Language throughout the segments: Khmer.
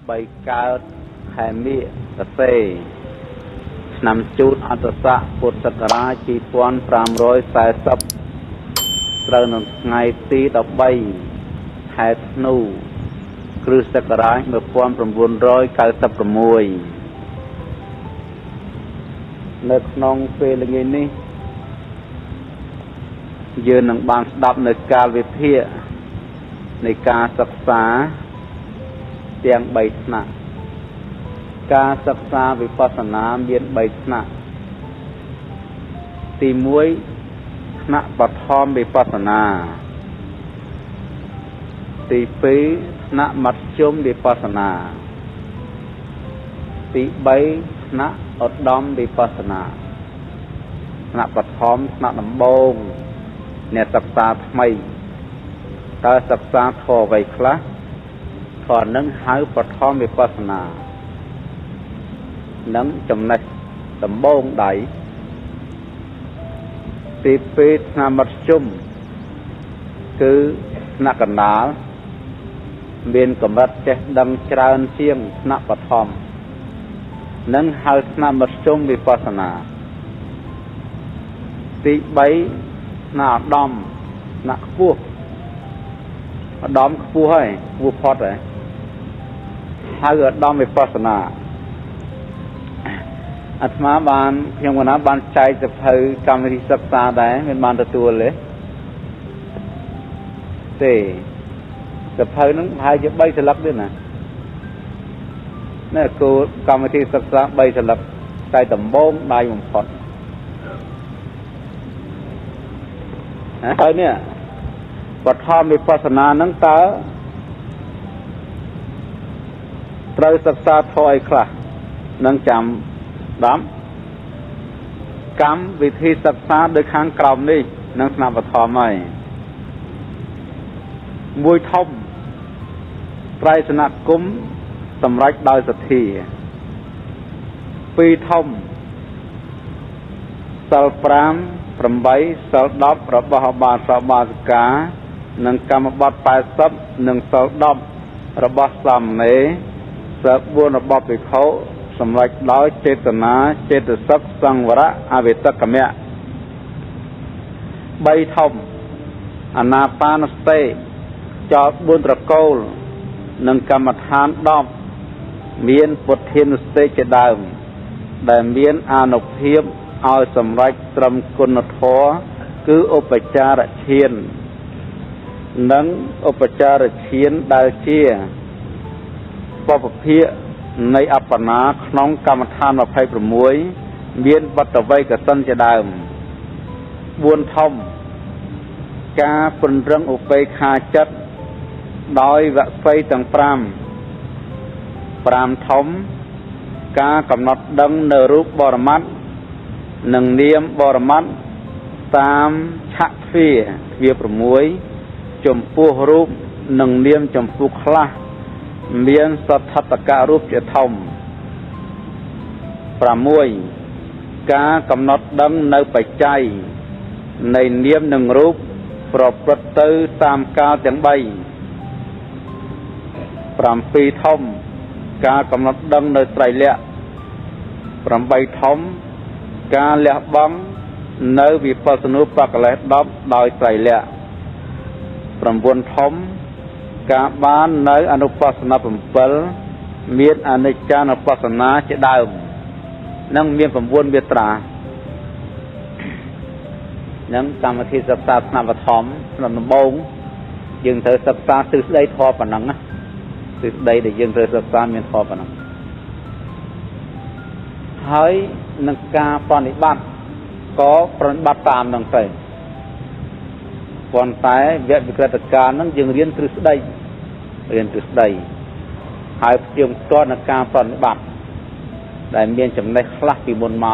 3កើតខែមិញកសេឆ្នាំជូតអត្តស័កពុទ្ធសករាជ2540ត្រូវនៅថ្ងៃទី13ខែធ្នូគ្រិស្តសករាជ1996នៅក្នុងពេលល្ងាចនេះយើងនឹងបានស្ដាប់នៅកាលវិភាគនៃការសិក្សាទាំង3ថ្នាក់ការសិក្សាវិបស្សនាមាន3ថ្នាក់ទី1ថ្នាក់បឋមវិបស្សនាទី2ថ្នាក់មធ្យមវិបស្សនាទី3ថ្នាក់ឧត្តមវិបស្សនាថ្នាក់បឋមថ្នាក់ដំបូងអ្នកសិក្សាថ្មីតើសិក្សាធម៌អ្វីខ្លះធម៌នឹងហៅបឋមវិបស្សនានឹងចំណេះដំបូងដៃទី2ថ្នាក់មធ្យមគឺថ្នាក់កណ្ដាលមានកម្រិតចេះដឹងច្រើនជាងថ្នាក់បឋមនិងហៅថ្នាក់មធ្យមវិបស្សនាទី3ថ្នាក់ឧត្តមថ្នាក់ខ្ពស់ឧត្តមខ្ពស់ហើយខ្ពស់ផុតហើយហៅឧត្តមវិបស្សនាអាត្មាបានខ្ញុំកណាបានចែកសភៅកម្មវិធីសិក្សាដែរមិនបានទទួលទេទេសភៅហ្នឹងប្រហែលជា3សន្លឹកទេណានេះគោលកម្មវិធីសិក្សា3សន្លឹកតែដំបូងដៃបំផុតហើយនេះបឋមវិបស្សនាហ្នឹងតើត្រូវសិក្សាធម៌អីខ្លះនឹងចាំ10កម្មវិធីសិក្សាដោយខាងក្រោមនេះនឹងថ្នាក់បឋមហើយមួយធំត្រៃសនគមសម្រេចដោយសទ្ធាពីរធំសិល5 8សិល10របស់អបាសបាសិកានិងកម្មបត្តិ80និងសិល10របស់សាមណេរសិល4របស់ភិក្ខុសម្រេចដោយចេតនាចេតសិកសង្វរៈអវេតកមៈ3ធំអានាបានសតិចោល4ត្រកូលនិងកម្មដ្ឋាន10មានពុទ្ធានុសតិជាដើមដែលមានអានុភាពឲ្យសម្រេចត្រឹមគុណធម៌គឺឧបចារឈាននិងឧបចារឈានដែលជាបពភាកនៃអបណាក្នុងកម្មដ្ឋាន26មានបតវ័យកសិនជាដើម4ធំការពង្រឹងឧបេក្ខាចិត្តដោយវសីទាំង5 5ធំការកំណត់ដឹងនៅរូបបរមត្តនិងនាមបរមត្តតាមឆៈទ្វាទ្វា6ចំពោះរូបនិងនាមចំពោះខ្លះមានសទ្ធតករូបជាធំ6ការកំណត់ដឹងនៅបច្ច័យនៃនាមនិងរូបប្រព្រឹត្តទៅតាមកាលទាំង3 7ធំការកំណត់ដឹងនៅត្រៃលក្ខណ៍8ធំការលះបង់នៅវិបស្សនូបកិលេស10ដោយត្រៃលក្ខណ៍9ធំការបាននៅអនុបស្សនា7មានអនិច្ចានុបស្សនាជាដើមនឹងមាន9មាត្រានឹងកម្មវិធីសិក្សាថ្នាក់បឋមថ្នាក់ដំបូងយើងត្រូវសិក្សាទ្រឹស្ដីធម៌ប៉ុណ្ណឹងណាទ្រឹស្ដីដែលយើងត្រូវសិក្សាមានធម៌ប៉ុណ្ណឹងហើយនឹងការប្រតិបត្តិក៏ប្រតិបត្តិតាមនឹងទៅប៉ុន្តែវគ្គវិក្រិតការនឹងយើងរៀនទ្រឹស្ដីរៀនទ្រឹស្ដីហើយផ្ទៀងផ្ទាត់នឹងការប្រតិបត្តិដែលមានចំណេះខ្លះពីមុនម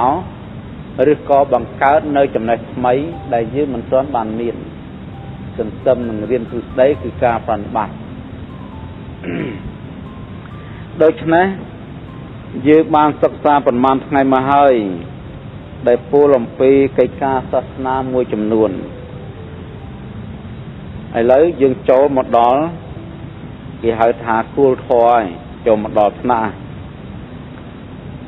កឬក៏បង្កើតនៅចំណេះថ្មីដែលយើងមិនទាន់បានមានសន្ទឹមនឹងរៀនទ្រឹស្ដីគឺការប្រតិបត្តិដូច្នេះយើងបានសិក្សាប្រមាណថ្ងៃមកហើយដែលពោលអំពីកិច្ចការសាសនាមួយចំនួនឥឡូវយើងចូលមកដល់គេហៅថាគោលធម៌ហើយ ចូលមកដល់ថ្នាក់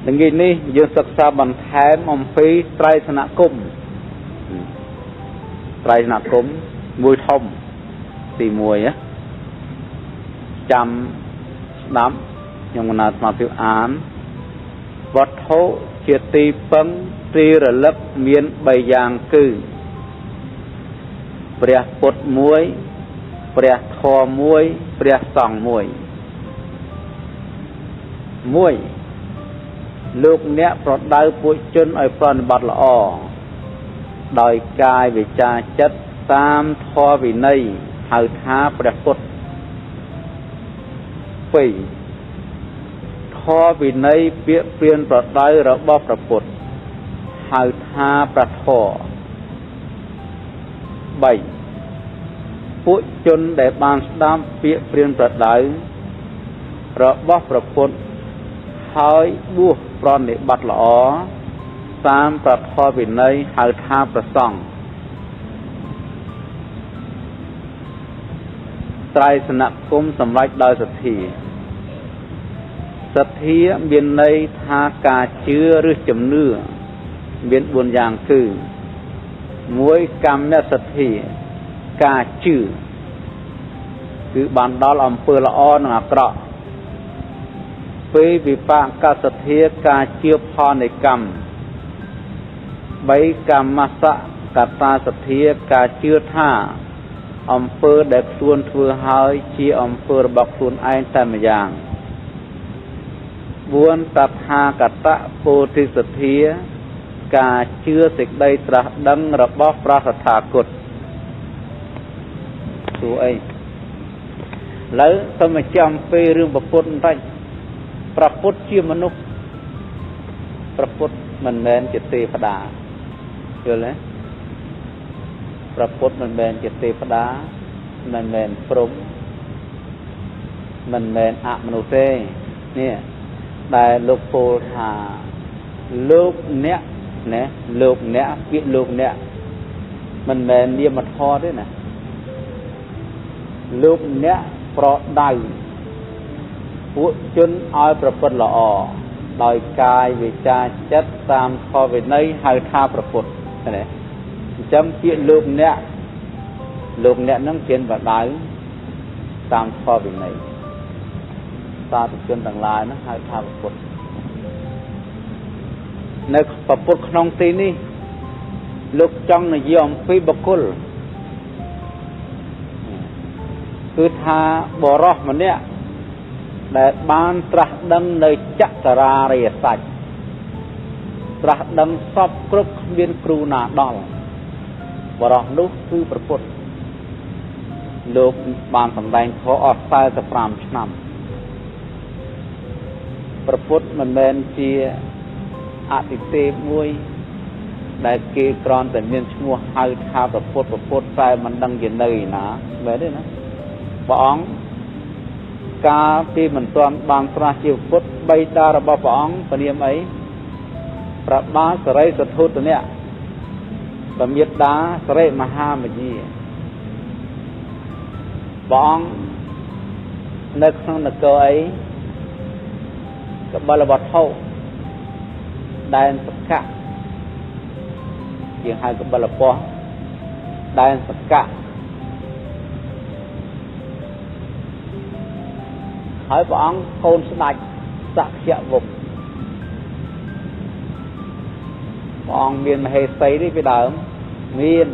ល្ងាចនេះយើងសិក្សាបន្ថែមអំពីត្រៃសនគមត្រៃសនគមមួយធំទី1ណាចាំស្ដាប់ខ្ញុំកណាអាត្មាភាពអានវត្ថុជាទីពឹងទីរលឹកមាន3យ៉ាងគឺព្រះពុទ្ធមួយព្រះធម៌មួយព្រះសង្ឃមួយមួយលោកអ្នកប្រដៅពួកជនឲ្យប្រតិបត្តិល្អដោយកាយវិចារចិត្តតាមធម៌វិន័យហៅថាព្រះពុទ្ធ2ធម៌វិន័យពាក្យព្រានប្រដៅរបស់ព្រះពុទ្ធហៅថាព្រះធម៌3ពួកជនដែលបានស្ដាប់ពាក្យព្រានប្រដៅរបស់ព្រះពុទ្ធហើយបួសប្រណិបត្តិល្អតាមព្រះធម៌វិន័យហៅថាព្រះសង្ឃត្រៃសនគមសម្រេចដោយសទ្ធាសទ្ធាមានន័យថាការជឿឬជំនឿមាន4យ៉ាងគឺ1កម្មសទ្ធាការជឿគឺបានដល់អំពើល្អនិងអាក្រក់2វិបាកសទ្ធាការជឿផលនៃកម្ម3កម្មសកតាសទ្ធាការជឿថាអំពើដែលខ្លួនធ្វើហើយជាអំពើរបស់ខ្លួនឯងតែម្យ៉ាង4តថាគតពោធិសទ្ធាការជឿសេចក្តីត្រាស់ដឹងរបស់ព្រះតថាគតសួរអីឥឡូវសូមបញ្ជាក់អំពីរឿងព្រះពុទ្ធបន្តិចព្រះពុទ្ធជាមនុស្សព្រះពុទ្ធមិនមែនជាទេវតាយល់ទេព្រះពុទ្ធមិនមែនជាទេវតាមិនមែនព្រហ្មមិនមែនអមនុស្សទេនេះដែលលោកពោលថាលោកអ្នកណាលោកអ្នកពាក្យលោកអ្នកមិនមែននាមធម៌ទេណាលោកអ្នកប្រដៅពួកជនឲ្យប្រព្រឹត្តល្អដោយកាយវិចារចិត្តតាមធម៌វិន័យហៅថាព្រះពុទ្ធណាអញ្ចឹងពាក្យលោកអ្នកលោកអ្នកនឹងជាបដៅតាមធម៌វិន័យសាធុជនទាំងឡាយហ្នឹងហៅថាព្រះពុទ្ធនៅព្រះពុទ្ធក្នុងទីនេះលោកចង់និយាយអំពីបុគ្គលគឺថាបរោះម្នាក់ដែលបានត្រាស់ដឹងនៅចតរារិយសច្ចត្រាស់ដឹងសពគ្រប់គ្មានគ្រូណាដល់បរោះនោះគឺព្រះពុទ្ធលោកបានសម្ដែងធម៌អស់45ឆ្នាំព្រះពុទ្ធមិនមែនជាអតិទេពមួយដែលគេគ្រាន់តែមានឈ្មោះហៅថាព្រះពុទ្ធព្រះពុទ្ធតែមិនដឹងជានៅឯណាមែនទេណាព្រះអង្គកាលពីមិនទាន់បានត្រាស់ជាពុទ្ធបិតារបស់ព្រះអង្គព្រះនាមអីព្រះបាទសិរីសធុតនៈព្រះមេដាសិរីមហាមយាព្រះអង្គនៅក្នុងនគរអីកបិលវត្ថុដែនសកៈយើងហៅកបិលពស្ដែនសកៈហើយព្រះអង្គកូនស្ដេចសក្យវង្សព្រះអង្គមានមហេសីនេះពីដើមមាន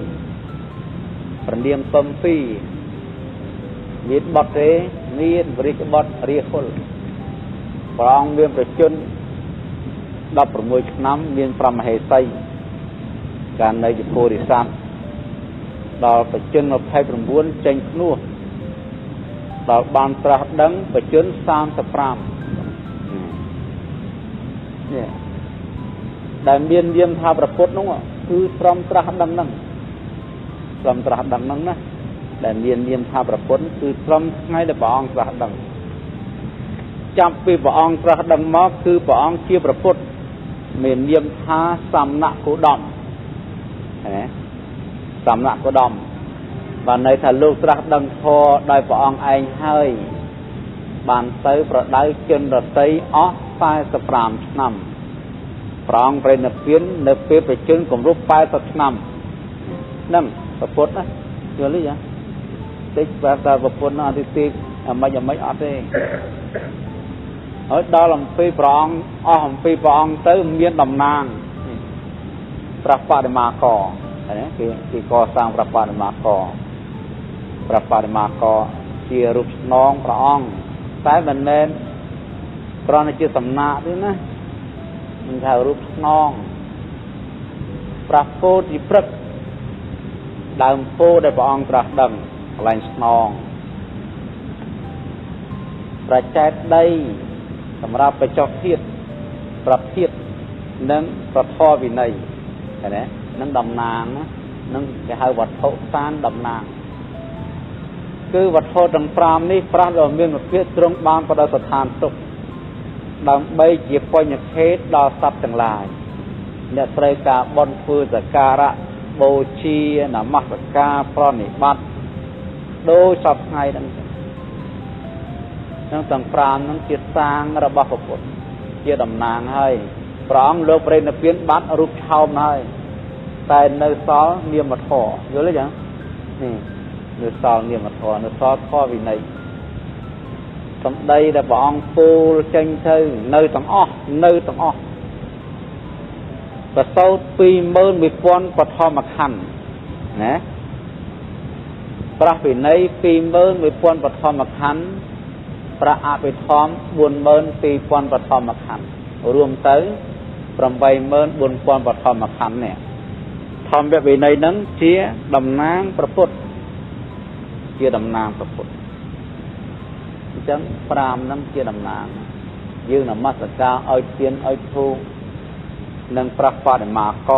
ព្រះនាងពំពីមានបុត្រទេមានវរិជបុត្ររាហុលព្រះអង្គមានប្រជជន16ឆ្នាំមាន5មហេសីកាលនៅជាពោធិសត្វដល់ប្រជជន29ចេញភ្នោះដល់បានត្រាស់ដឹងប្រជជន35នេះដែលមាននាមថាព្រះពុទ្ធនោះគឺត្រឹមត្រាស់ដឹងហ្នឹងត្រឹមត្រាស់ដឹងហ្នឹងណាដែលមាននាមថាព្រះពុទ្ធគឺត្រឹមថ្ងៃដែលព្រះអង្គត្រាស់ដឹងចាប់ពីព្រះអង្គត្រាស់ដឹងមកគឺព្រះអង្គជាព្រះពុទ្ធមាននាមថាសមណគោតមណាសមណគោតមបានន័យថាលោកត្រាស់ដឹងធម៌ដោយព្រះអង្គឯងហើយ បានទៅប្រដៅជនរតីអស់45ឆ្នាំព្រះអង្គប្រនិព្វាននៅពេលប្រជញ្ញគម្រប់80ឆ្នាំហ្នឹងប្រពុតណាយល់ទេចាតិចបាទតើប្រពុតនោះអត់ទីអាម៉េចអាម៉េចអត់ទេហើយដល់អំពីព្រះអង្គអស់អំពីព្រះអង្គទៅមានតំណាងព្រះបដិមាកណាគេកសាងព្រះបដិមាកព្រះបដិមាកជារូបស្នងព្រះអង្គតែមិនមែនគ្រាន់តែជាសំណាកទេណាមិនថារូបស្នងព្រះពោធិព្រឹក្សដើមពោធិដែលព្រះអង្គត្រាស់ដឹងកន្លែងស្នងប្រចែកដីសម្រាប់បញ្ចុះធាតុប្រធាតនិងប្រធរវិន័យឃើញទេនឹងតំណាងនឹងគេហៅវត្ថុសានតំណាងគឺវត្ថុទាំង5នេះប្រាស់ដ៏មានវិភាគទ្រង់បានបដិស្ថានទុកដើម្បីជាបញ្ញខេតដល់សត្វទាំងឡាយអ្នកត្រូវការបន់ធ្វើសក្ការៈបូជានមស្ការប្រណិប័តដោយសពថ្ងៃហ្នឹងនឹងទាំង5ហ្នឹងជាសាងរបស់ព្រះពុទ្ធជាតំណាងហើយព្រះអង្គលោកប្រេណិព្វានបាត់រូបឆោមហើយតែនៅសល់នាមធម៌យល់ទេចឹងនេះនៅសល់នាមធម៌នៅសល់ធម៌វិន័យសម្ដីដែលព្រះអង្គពោលចេញទៅនៅទាំងអស់នៅទាំងអស់ប្រសូត21000បឋមខណ្ឌណាព្រះវិន័យ21000បឋមខណ្ឌព្រះអភិធម្ម42000បឋមខណ្ឌរួមទៅ84000បឋមខណ្ឌនេះធម្មវិន័យហ្នឹងជាតំណាងព្រះពុទ្ធជាតំណាងព្រះពុទ្ធអញ្ចឹង5ហ្នឹងជាតំណាងយើងនមស្ការឲ្យទានឲ្យធូបនិងព្រះបដិមាក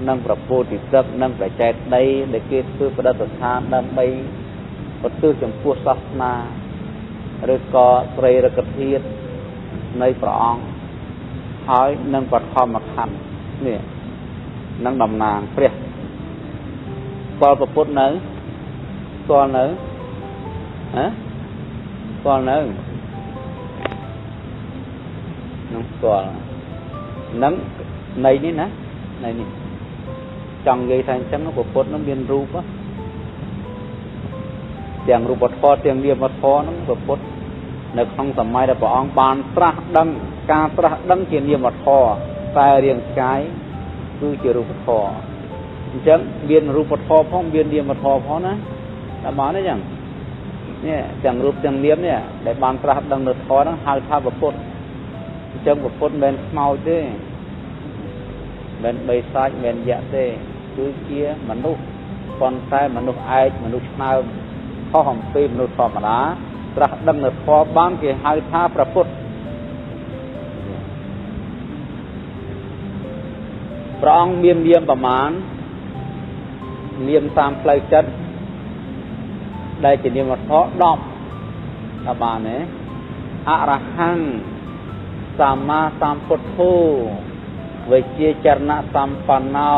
និងព្រះពោធិព្រឹក្សនិងប្រចែកដីដែលគេធ្វើប្រតិស្ថានដើម្បីឧទ្ទិសចំពោះសាសនាឬក៏ស្រីរកធាតុនៃព្រះអង្គហើយនឹងបឋមខណ្ឌនេះនឹងតំណាងព្រះស្គាល់ព្រះពុទ្ធនៅស្គាល់នៅហ៎ស្គាល់នៅនឹងស្គាល់នឹងនៃនេះណានៃនេះចង់និយាយថាអញ្ចឹងព្រះពុទ្ធនឹងមានរូបទាំងរូបធម៌ទាំងនាមធម៌ហ្នឹងព្រះពុទ្ធនៅក្នុងសម័យដែលព្រះអង្គបានត្រាស់ដឹងការត្រាស់ដឹងជានាមធម៌តែរាងកាយគឺជារូបធម៌អញ្ចឹងមានរូបធម៌ផងមាននាមធម៌ផងណាតាមបានទេចឹងនេះទាំងរូបទាំងនាមនេះដែលបានត្រាស់ដឹងនៅធម៌ហ្នឹងហៅថាព្រះពុទ្ធអញ្ចឹងព្រះពុទ្ធមិនមែនខ្មោចទេមិនបិសាចមិនយៈទេគឺជាមនុស្សប៉ុន្តែមនុស្សឯកមនុស្សឆ្នើមខុសអំពីមនុស្សធម្មតាត្រាស់ដឹងនៅធម៌បានគេហៅថាព្រះពុទ្ធព្រះអង្គមាននាមប្រមាណនាមតាមផ្លូវចិត្តដែលជានាមធម៌10តើបានទេអរហង្គសម្មាសម្ពុទ្ធោវិជ្ជាចរណៈសម្បណ្ណោ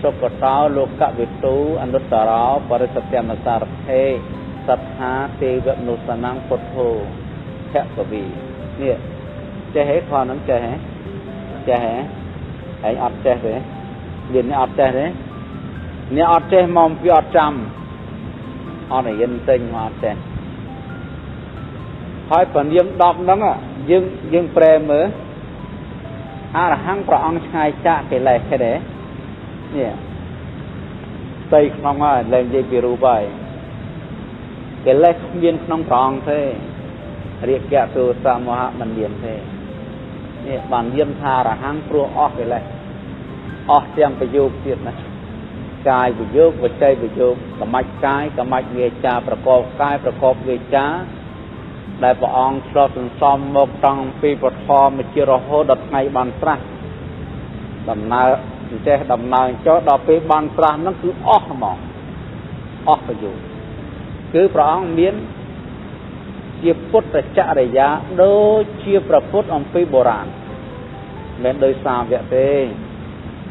សុគតោលោកវិទូអនុត្តរោបរិសទ្ធមសារថេសត្ថាទេវមនុស្សនំពុទ្ធោភគវីនេះចេះហេខហ្នឹងចេះហេចេះហេឯងអត់ចេះទេមានអ្នកអត់ចេះទេអ្នកអត់ចេះមកពីអត់ចាំអត់រៀនទិញមកអត់ចេះហើយពនាម10ហ្នឹងយើងប្រែមើលអរហង្គព្រះអង្គឆ្ងាយចាកកិលេសឃើញទេនេះផ្ទៃក្នុងហើយលែងនិយាយពីរូបហើយកិលេសគ្មានក្នុងព្រះអង្គទេរាគៈទោសៈមោហៈមិនមានទេនេះបានយាមថាអរហង្គព្រោះអស់កិលេសអស់ទាំងប្រយោគទៀតណាកាយប្រយោគវិច័យប្រយោគសមាច់កាយសមាច់វាចាប្រកបកាយប្រកបវាចាដែលព្រះអង្គឆ្លត់សន្សំមកតាំងពីបឋមជារហូតដល់ថ្ងៃបានត្រាស់ដំណើរចេះដំណើរចុះដល់ពេលបានត្រាស់ហ្នឹងគឺអស់ហ្មងអស់ប្រយោជន៍គឺព្រះអង្គមានជាពុទ្ធចរិយាដូចជាព្រះពុទ្ធអំពីបុរាណមិនដោយសាវកទេ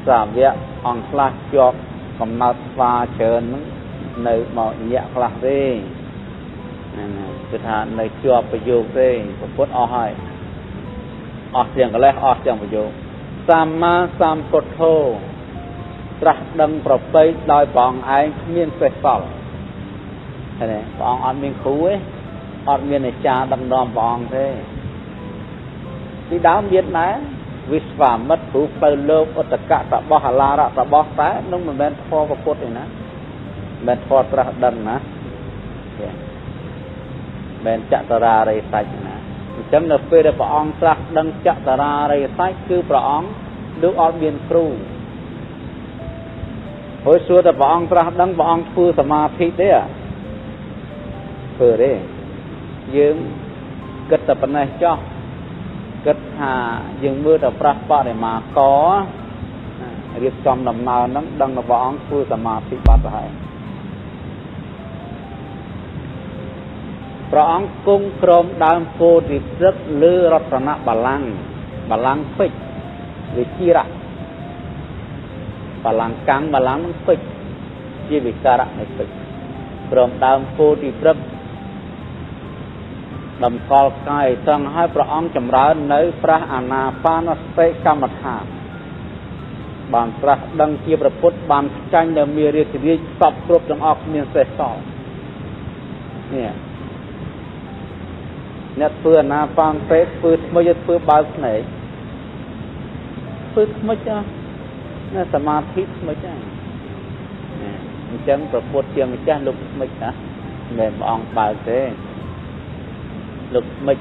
សាវកអង្គខ្លះជាប់កំណត់ស្វាច្រើនហ្នឹងនៅមកញាក់ខ្លះទេ គឺថានៅជាប់ប្រយោគទេពុទ្ធអស់ហើយអស់ទាំងកលេសអស់ទាំងប្រយោគសម្មាសម្ពុទ្ធោត្រាស់ដឹងប្រពៃដោយព្រះអង្គឯងគ្មានសេះសល់ឃើញទេព្រះអង្គអត់មានគ្រូទេអត់មានអាចារ្យដឹកនាំព្រះអង្គទេពីដើមមានដែរវិស្វាមិត្រគ្រូផ្លូវលោកឧត្តកតបោះអាឡារៈតបោះតែនោះមិនមែនធម៌ពុទ្ធទេណាមិនមែនធម៌ត្រាស់ដឹងណាមិនចតរារិយសច្ចណាអញ្ចឹងនៅពេលដែលព្រះអង្គត្រាស់ដឹងចតរារិយសច្ចគឺព្រះអង្គលោកអត់មានគ្រូហើយសួរតែព្រះអង្គត្រាស់ដឹងព្រះអង្គធ្វើសមាធិទេធ្វើទេយើងគិតតែប៉ុណ្ណេះចោះគិតថាយើងមើលតែប្រាស់បរិមាករៀបចំដំណើរហ្នឹងដឹងថាព្រះអង្គធ្វើសមាធិបាត់ទៅហើយព្រះអង្គគង់ក្រោមដើមពោធិព្រឹក្សលើរតនបល្ល័ង្កបល្ល័ង្កពេជ្រវិជារៈបល្ល័ង្កកាំងបល្ល័ង្កនឹងពេជ្រជាវិការៈនៃពេជ្រក្រោមដើមពោធិព្រឹក្សតម្កល់កាយត្រង់ឲ្យព្រះអង្គចម្រើននៅប្រាស់អានាបានសតិកម្មដ្ឋានបានត្រាស់ដឹងជាព្រះពុទ្ធបានខ្ចាញ់នៅមានរាជរាជសពគ្រប់ទាំងអស់គ្មានសេះសល់នេះអ្នកធ្វើអានាបានសតិធ្វើថ្មីធ្វើបើកភ្នែកធ្វើថ្មីណាសមាធិថ្មីហ្នឹងអញ្ចឹងព្រះពុទ្ធជាម្ចាស់លោកថ្មីណាមិនមែនព្រះអង្គបើកទេលោកថ្មិច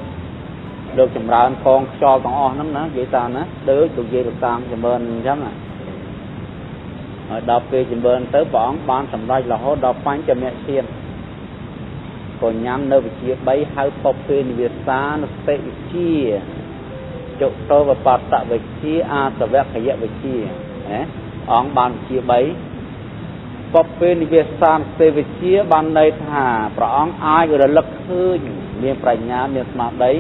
លោកចម្រើនកងខ្យល់ទាំងអស់ហ្នឹងណានិយាយតាមណាដូចលោកយាយលោកតាមចម្រើនអញ្ចឹងហើយដល់ពេលចម្រើនទៅព្រះអង្គបានសម្រេចរហូតដល់បញ្ចមឈានក៏ញ៉ាំនៅវិជា3ហៅពពេនិវាសានុសតិវិជាចុតោវបតវិជាអាសវខយវិជាណាអង្គបានវិជា3ពពេនិវាសានុសតិវិជាបានន័យថាព្រះអង្គអាចរលឹកឃើញមានប្រាជ្ញាមានស្មារតី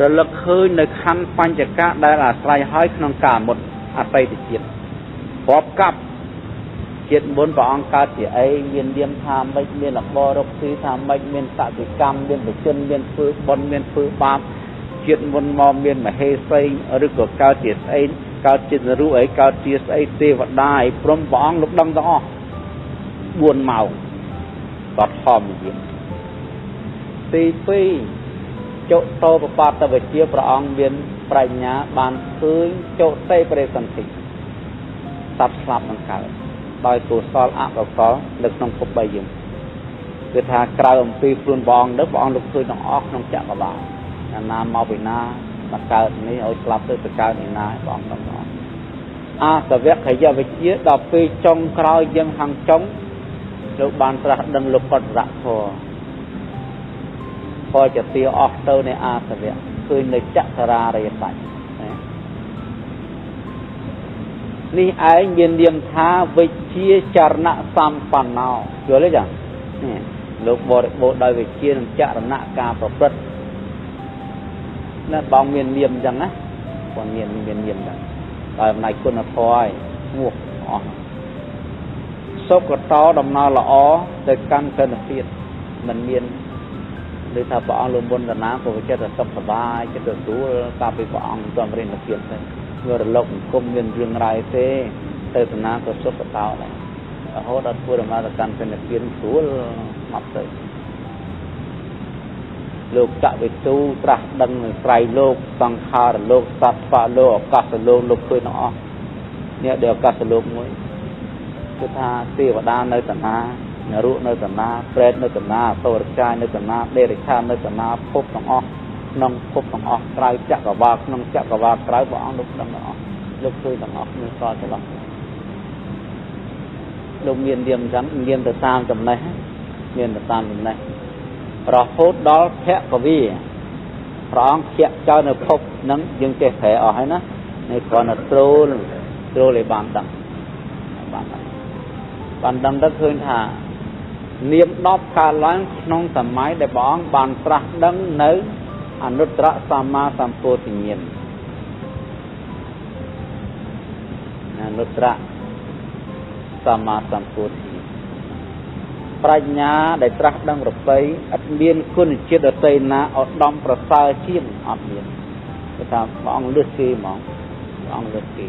រលឹកឃើញនៅខណ្ឌបញ្ចកៈដែលអាស្រ័យហើយក្នុងកាមុតអតីតជាតិរាប់កັບជាតិមុនព្រះអង្គកើតជាអីមាននាមថាម៉េចមានរបររកស៊ីថាម៉េចមានសតិកម្មមានបជនមានធ្វើបុណ្យមានធ្វើបាបជាតិមុនមកមានមហេសីឬក៏កើតជាស្អីកើតជារូបអីកើតជាស្អីទេវតាអីព្រមព្រះអង្គលោកដឹងទាំងអស់4ម៉ោងបឋមយានទី2ចុតោបបតវិជាព្រះអង្គមានប្រាជ្ញាបានឃើញចុតិបរិសន្ធិសត្វស្លាប់នឹងកើតដោយកុសលអកុសលនៅក្នុងភព3យើងគឺថាក្រៅអំពីខ្លួនព្រះអង្គទៅព្រះអង្គលោកឃើញទាំងអស់ក្នុងចក្រវាលណាណាមកពីណាមកកើតនេះឲ្យស្លាប់ទៅទៅកើតនេះណាព្រះអង្គទាំងអស់អាសវខយវិជាដល់ពេលចុងក្រោយយើងខាងចុងលោកបានត្រាស់ដឹងលោកកតរៈធម៌พอจะตีออกเต้าในอาสวะคือในจักราริยสัจนี่เองเรียนเรียมท้าวิเชียจารณะสัมปันโนอยู่เลยจ้ะนี่ลูกบริโภคโดยวิเชียจารณะการประพฤตินั่นบางเรียนเรียมจังนะบางเรียนเรียนเรียมจังตอนในคุณพลอยงวกอ๋อศกตอดำนาละอ๋อแต่กันเป็นเสียมันเมียนหรือถ้าพระองค์ลงบนน้ำก็จะสุขสบายจะตัวสูตามไปพระองค์ตอนเรียนเพียรไปเมื่อโลกคมเงินเรื่องไรเต้เติมน้ำก็สุขเต่าเลยโหดัดพูดมาตะกันเป็นเพียรสูมับเลยโลกจะไปตู้ตรัสดังไตรโลกสังขารโลกสัตว์โลกอากาศโลกโลกเคยเนาะเนี่ยเดี๋ยวอากาศโลกมวยคือถ้าเทวดาในตนา นรุในตนาเปรตในตนาโสรกายในตนาเดรัจฉานในตนาภพทั้งออกนองภพทั้งออกไตรจักรวาลนองจักรวาลไตรบ่องลุกดังออกลุกคือทั้งออกมีก็จะลองลงเรียนเรียมจังเรียนแต่ตามจำได้เรียนแต่ตามจำได้รอโหดดอลแพะกวีร้องเขียเจ้าในภพนั้นยังเจ็บแผลออกให้นะในกรณีโตโตเลยบานดังบานดังบานดังก็คือถ้าเนียมดอบการล้างน้องสมัยได้บ้องบานตรัสดังเนื้ออนุตตรสัมมาสัมโพธิญาณอนุตตรสัมมาสัมโพธิ ប្រាជ្ញាដែលត្រាស់ដឹងប្រពៃឥតមានគុណជាតិដទៃណាឧត្តមប្រសើរជាងអត់មានគេថាព្រះអង្គលឹះគេហ្មងព្រះអង្គលឹះគេ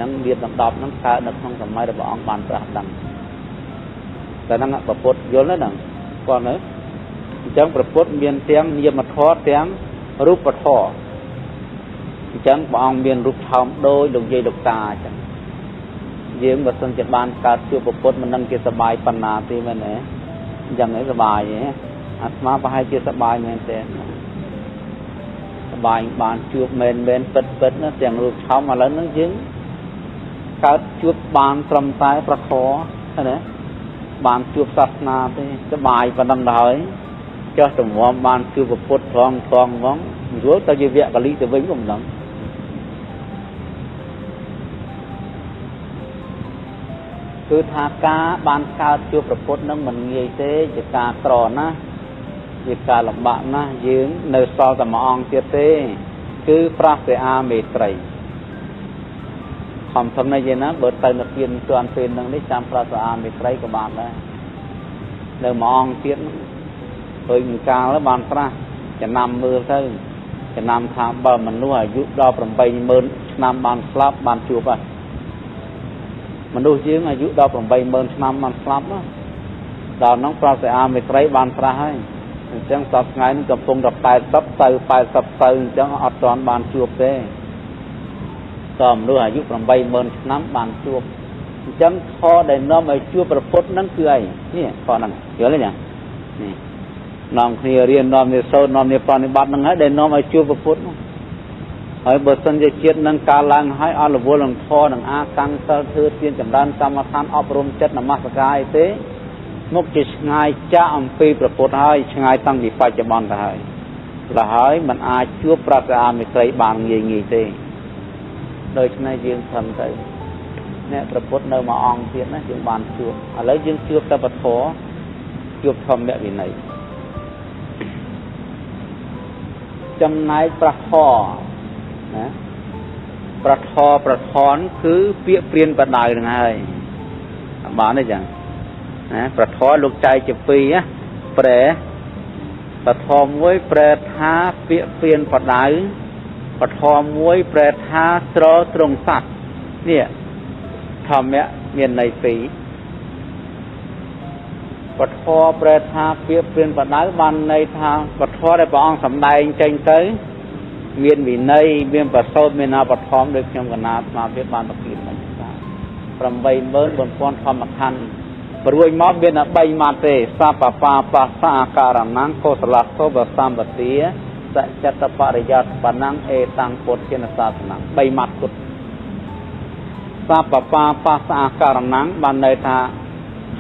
នឹងមានលំដាប់នឹងកើតនៅក្នុងសម័យរបស់អង្គបានត្រាស់ដឹងតែហ្នឹងព្រះពុទ្ធយល់ហ្នឹងគាត់នៅអញ្ចឹងព្រះពុទ្ធមានទាំងនាមធម៌ទាំងរូបធម៌អញ្ចឹងព្រះអង្គមានរូបឆោមដូចលោកយាយលោកតាអញ្ចឹងយើងបើសិនជាបានកើតជួបព្រះពុទ្ធមិនដឹងជាសប្បាយប៉ុណ្ណាទេមែនទេអញ្ចឹងឯងសប្បាយទេអាត្មាប្រហែលជាសប្បាយមែនទេសប្បាយបានជួបមែនមែនពិតពិតណាទាំងរូបឆោមឥឡូវហ្នឹងយើងកើតជួបបានត្រឹមតែប្រធរណាបានជួបសាសនាទេសប្បាយប៉ុណ្ណឹងទៅហើយចុះទម្រាំបានជួបពុទ្ធផងផងហ្មងរួចទៅជាវគ្គលីទៅវិញក៏មិនដឹងគឺថាការបានកើតជួបព្រះពុទ្ធនឹងមិនងាយទេជាការក្រណាស់ជាការលំបាកណាស់យើងនៅសល់តែមួយអង្គទៀតទេគឺប្រាសអាមេត្រីខំធំណាស់យាយណាបើទៅនៅពៀនទាន់ពេលនឹងនេះចាំប្រាសអាមេត្រីក៏បានដែរនៅមួយអង្គទៀតឃើញកាលបានត្រាស់ចំណាំមើលទៅចំណាំថាបើមនុស្សអាយុដល់ 80000 ឆ្នាំបានស្លាប់បានជួបហ៎មនុស្សយើងអាយុដល់ 80000 ឆ្នាំបានស្លាប់ដល់នោះប្រាសអាមេត្រីបានត្រាស់ហើយអញ្ចឹងសប្តាហ៍ថ្ងៃនេះកំពុងតែ80ទៅ80ទៅអញ្ចឹងអត់ទាន់បានជួបទេតើមនុស្សអាយុ 80000 ឆ្នាំបានជួបអញ្ចឹងខដែលនាំឲ្យជួបព្រះពុទ្ធហ្នឹងគឺអីនេះខហ្នឹងយល់ទេណានេះនាំគ្នារៀននាំគ្នាសូត្រនាំគ្នាប្រតិបត្តិហ្នឹងហើយដែលនាំឲ្យជួបព្រះពុទ្ធនោះហើយបើសិនជាជាតិនឹងកើតឡើងហើយអត់រវល់នឹងធម៌នឹងអាកាំងសិលធ្វើទានចម្រើនកម្មដ្ឋានអប់រំចិត្តនមស្ការអីទេមុខជាឆ្ងាយចាកអំពីព្រះពុទ្ធហើយឆ្ងាយតាំងពីបច្ចុប្បន្នទៅហើយលហើយมันអាចជួបប្រាសអាមេត្រីបានងាយងាយទេដូច្នេះយើងខំទៅអ្នកព្រះពុទ្ធនៅមួយអង្គទៀតណាយើងបានជួបឥឡូវយើងជួបតែពធជួបធម្មវិន័យចំណែកប្រធរណាប្រធរប្រធនគឺពាក្យព្រានបដៅហ្នឹងហើយបានទេចឹងណាប្រធរលោកចែកជាពីរណាប្រែប្រធរមួយប្រែថាពាក្យព្រានបដៅប្រធរមួយប្រែថាត្រត្រង់សត្វនេះធម្មៈមានន័យពីរប្រធរប្រែថាពាក្យព្រានបដៅបានន័យថាប្រធរដែលព្រះអង្គសម្ដែងចេញទៅមានវិន័យមានប្រសូតមានអបធម្មដូចខ្ញុំកណាអាត្មាភាពបានប្រគិនមក 84000 ធម្មខណ្ឌព្រួយមកមានតែ3ម៉ាត់ទេសពបាបសាការណੰកុសលសោបសម្បទាសច្ចតបរិយ័តបណ្ណੰអេតាំងពុទ្ធជាសាសនៈ3ម៉ាត់គុតសពបាបសាការណੰបានន័យថា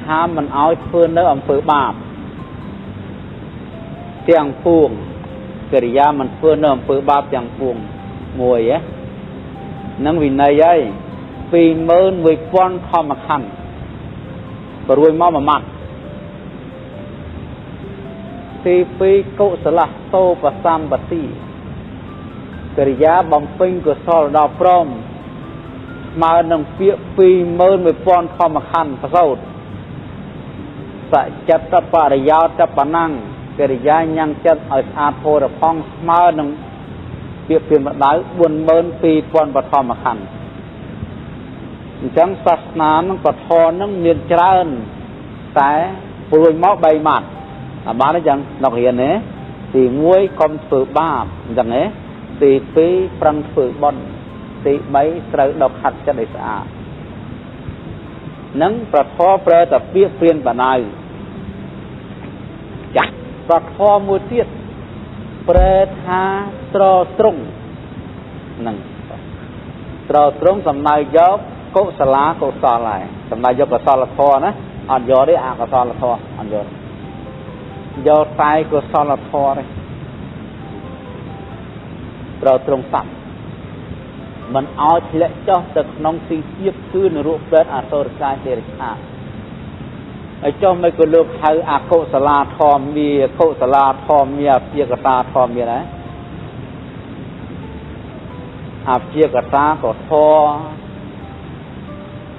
ហាមមិនឲ្យធ្វើនៅអំពើបាបទាំងពួងកិរិយាមិនធ្វើនៅអំពើបាបទាំងពួងមួយហ៎នឹងវិន័យហើយ 21000 ធម្មខណ្ឌព្រួយមកមួយម៉ាត់ទី2កុសលសោបសម្បទាកិរិយាបំពេញកុសលដល់ព្រមស្មើនឹងពាក្យ 21000 ធម្មខណ្ឌប្រសូតសច្ចតបរិយោតបណ្ណੰកិរិយាញ៉ាំងចិត្តឲ្យស្អាតផូរផង់ស្មើនឹងពាក្យព្រានបដៅ 42000 បឋមខណ្ឌអញ្ចឹងសាសនានឹងពធនឹងមានច្រើនតែព្រួយមក3ម៉ាត់អាបានអញ្ចឹងលោករៀនទេទី1កុំធ្វើបាបអញ្ចឹងទេទី2ប្រឹងធ្វើបុណ្យទី3ត្រូវដុសខាត់ចិត្តឲ្យស្អាតនឹងប្រធរប្រែតែពាក្យព្រានបដៅចាស់ប្រធរមួយទៀតប្រែថាត្រត្រង់ហ្នឹងត្រត្រង់សំដៅយកកុសលាកុសលហើយសំដៅយកកុសលធម៌ណាអត់យកទេអកុសលធម៌អត់យកយកតែកុសលធម៌ទេត្រត្រង់សត្វមិនឲ្យធ្លាក់ចុះទៅក្នុងទីទាបគឺនរកប្រេតអសុរកាយទេរិឆានហើយចុះមិនក៏លោកហៅអកុសលាធម្មាកុសលាធម្មាអព្យាកតាធម្មាដែរអព្យាកតាក៏ធម៌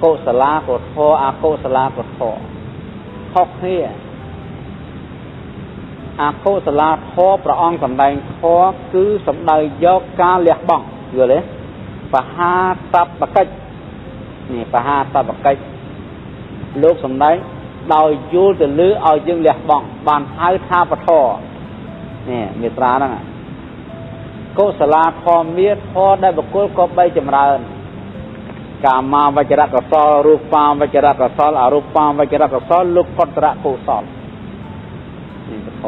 កុសលាក៏ធម៌អកុសលាក៏ធម៌ ខុសគ្នាអកុសលាធម៌ព្រះអង្គសម្ដែងធម៌គឺសំដៅយកការលះបង់យល់ទេបហាតបកិច្ចនេះបហាតបកិច្ចលោកសម្ដែងដោយយល់ទៅលើឲ្យយើងលះបង់បានហៅថាពធនេះមេត្រាហ្នឹងកុសលាធម៌មានធម៌ដែលបុគ្គលក៏បីចម្រើនកាមាវចរកុសលរូបាវចរកុសលអរូបាវចរកុសលលោកកតរកុសលនេះពធ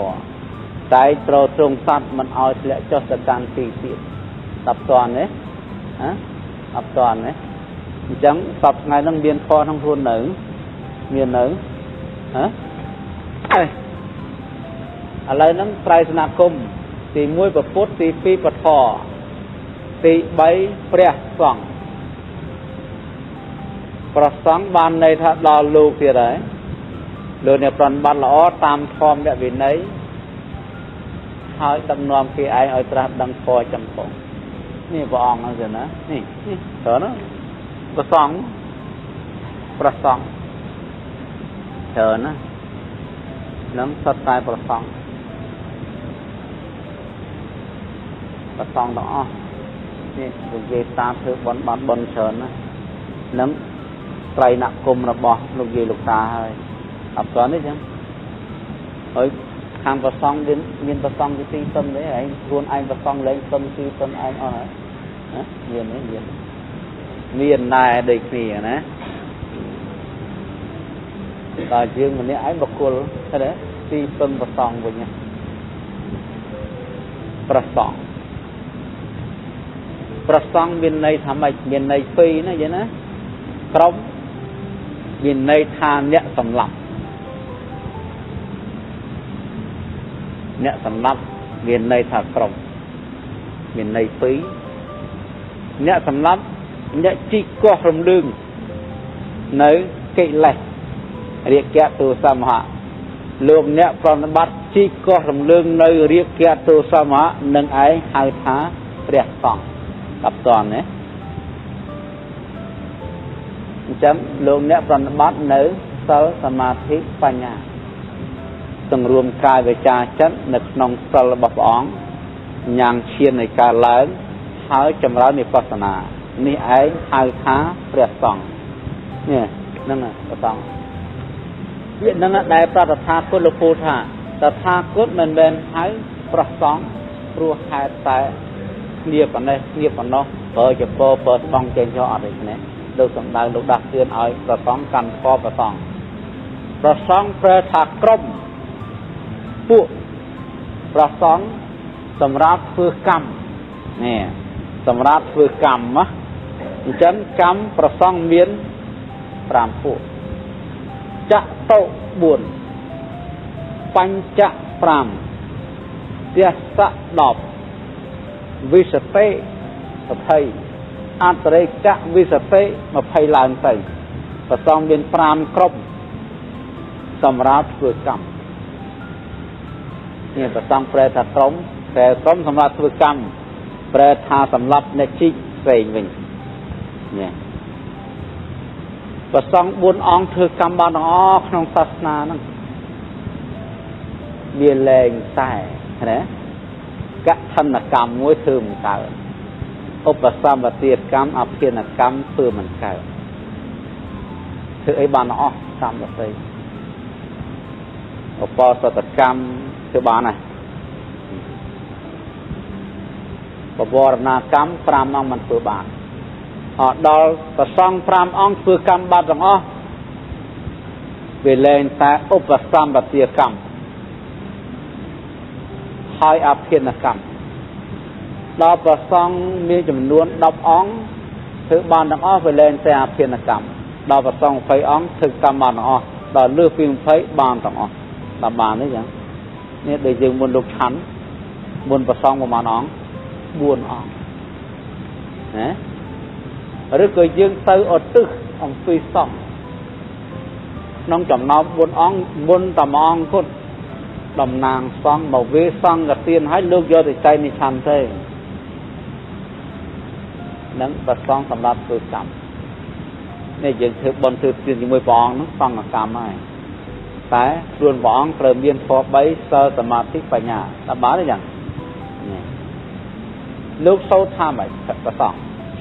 តែត្រូវទ្រង់សត្វមិនឲ្យធ្លាក់ចុះទៅកាន់ទីទៀតតបតនទេហ៎អត់តនទេអញ្ចឹងសប្តាហ៍ថ្ងៃហ្នឹងមានធម៌ក្នុងខ្លួននៅមាននៅហ៎ឥឡូវហ្នឹងត្រៃសនគមទី1ព្រះពុទ្ធទី2ពធទី3ព្រះសង្ឃព្រះសង្ឃបានន័យថាដល់លោកទៀតហើយលោកអ្នកប្រណិប័តល្អតាមធម៌អ្នកវិន័យហើយដឹកនាំគេឯងឲ្យត្រាស់ដឹងធម៌ចឹងផងនេះព្រះអង្គហ្នឹងទេណានេះនេះត្រូវណាព្រះសង្ឃព្រះសង្ឃច្រើនណានឹងសុទ្ធតែព្រះសង្ឃព្រះសង្ឃទាំងអស់នេះនិយាយតាមធ្វើបុណ្យបានបុណ្យច្រើនណានឹងត្រៃណគមរបស់លោកយាយលោកតាហើយអត់ទាន់ទេចឹងហើយខាងព្រះសង្ឃមានព្រះសង្ឃទីពឹងទេឯងខ្លួនឯងព្រះសង្ឃលែងពឹងទីពឹងឯងអស់ហើយណាមានទេមានដែរដូចគ្នាណាដល់យើងម្នាក់ឯងបុគ្គលទេទីពឹងព្រះសង្ឃវិញព្រះសង្ឃព្រះសង្ឃមានន័យថាម៉េចមានន័យពីរណាយល់ណាក្រុមមានន័យថាអ្នកសម្លាប់អ្នកសម្លាប់មានន័យថាក្រុមមានន័យពីរអ្នកសម្លាប់អ្នកជីកកោះរំលឹងនៅកិលេសរាគៈទោសមហៈលោកអ្នកប្រណិប័តជីកកោះរំលឹងនៅរាគៈទោសមហៈនឹងឯងហៅថាព្រះសង្ឃកັບតនណាអញ្ចឹងលោកអ្នកប្រណិប័តនៅសិលសមាធិបញ្ញាសង្រួមកាយវាចាចិត្តនៅក្នុងសិលរបស់ព្រះអង្គញ៉ាំងឈាននៃការឡើងហើយចម្រើនវិបស្សនានេះឯងហៅថាព្រះសង្ឃនេះហ្នឹងព្រះសង្ឃវានឹងដែលប្រតថាគតលោកពូថាតថាគតមិនមែនហៅព្រះសង្ឃព្រោះហេតុតែគ្នាប៉ុណ្ណេះគ្នាប៉ុណ្ណោះបើចពោបើស្បង់ចេញចោអត់ទេណាលោកសំដៅលោកដាស់តឿនឲ្យព្រះសង្ឃកាន់ធម៌ព្រះសង្ឃព្រះសង្ឃប្រែថាក្រុមពួកព្រះសង្ឃសម្រាប់ធ្វើកម្មនេះសម្រាប់ធ្វើកម្មណាអញ្ចឹងកម្មព្រះសង្ឃមាន5ពួកចតុ4បញ្ច5ទស្សៈ10វិសតិ20អន្តរិកវិសតិ20ឡើងទៅព្រះសង្ឃមាន5ក្រុមសម្រាប់ធ្វើកម្មនេះព្រះសង្ឃប្រែថាក្រុមប្រែក្រុមសម្រាប់ធ្វើកម្មប្រែថាសម្រាប់អ្នកជីកផ្សេងវិញនេះព្រះសង្ឃ4អង្គធ្វើកម្មបានទាំងអស់ក្នុងសាសនាហ្នឹងវាលែងតែណាកឋិនកម្មមួយធ្វើមិនកើតឧបសម្បទាកម្មអភិនកម្មធ្វើមិនកើតធ្វើអីបានអស់កម្មដទៃឧបសតកម្មធ្វើបានហើយបវរណាកម្ម5អង្គមិនធ្វើបានអត់ដល់ព្រះសង្ឃ5អង្គធ្វើកម្មបានទាំងអស់វាលែងតែឧបសម្បទាកម្មហើយអភិនកម្មដល់ព្រះសង្ឃមានចំនួន10អង្គធ្វើបានទាំងអស់វាលែងតែអភិនកម្មដល់ព្រះសង្ឃ20អង្គធ្វើកម្មបានទាំងអស់ដល់លើសពី20បានទាំងអស់ដល់បានទេចឹងនេះដូចយើងមុនលោកឆាន់មុនព្រះសង្ឃប្រហែលអង្គ4អង្គណាឬក៏យើងទៅឧទ្ទិសអំពីសង្ឃក្នុងចំណោម4អង្គមុនតែមួយអង្គគត់តំណាងសង្ឃមកវេសង្ឃទានឲ្យលោកយកទៅចែកនិឆាន់ទេនឹងព្រះសង្ឃសម្រាប់ធ្វើកម្មនេះយើងធ្វើបុណ្យធ្វើទានជាមួយព្រះអង្គហ្នឹងសង្ឃកម្មហើយ តែខ្លួនព្រះអង្គត្រូវមានធម៌3សិលសមាធិបញ្ញាដល់បានទេយ៉ាងលោកសូត្រថាម៉េចព្រះសង្ឃ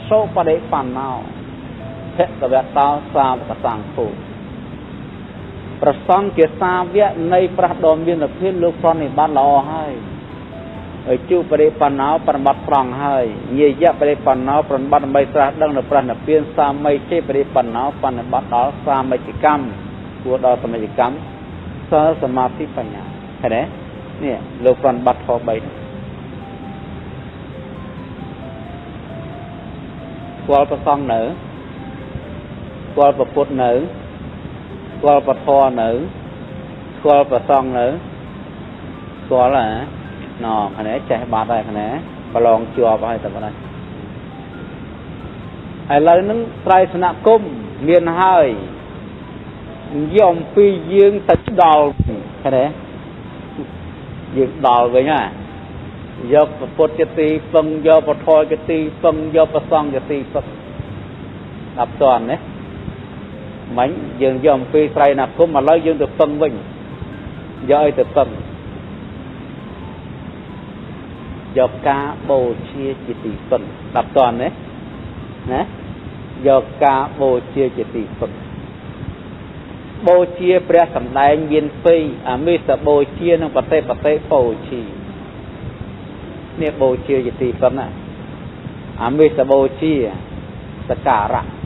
សូបដិបណ្ណោភគវតោសាវកសង្ឃោប្រសង្ឃជាសាវកនៃព្រះដ៏មានភាពលោកប្រណិប័តល្អហើយហើយជុបរិបណ្ណោប្រណិប័តត្រង់ហើយញាយៈបរិបណ្ណោប្រណិប័តដើម្បីត្រាស់ដឹងនៅព្រះនិព្វានសាមីជេបរិបណ្ណោបណិប័តដល់សាមិជកម្មគួរដល់សាមិជកម្មសិលសមាធិបញ្ញាឃើញទេនេះលោកប្រណិប័តធម៌3នេះស្គាល់ប្រសង្ឃនៅស្គាល់ព្រះពុទ្ធនៅស្គាល់ពធនៅស្គាល់ប្រសង្ឃនៅស្គាល់ហ៎ណ៎គ្នាចេះបាត់ហើយគ្នាប្រឡងជាប់ហើយតែប៉ុណ្ណេះឥឡូវហ្នឹងត្រៃសនគមមានហើយនិយាយអំពីយើងទៅដល់ឃើញទេយើងដល់វិញហ่ะយកពុទ្ធជាទីពឹងយកពធជាទីពឹងយកប្រសង្ឃជាទីពឹងដល់តន់ណាមិញយើងយកអំពីត្រៃណគមឥឡូវយើងទៅពឹងវិញយកឲ្យទៅពឹងយកការបូជាជាទីពឹងដល់តន់ណាណាយកការបូជាជាទីពឹងបូជាព្រះសម្ដែងមានពីរអមិសបូជានិងបតិបតិបូជានេះបូជាជាទីពឹងណាអមិសបូជាសក្ការៈ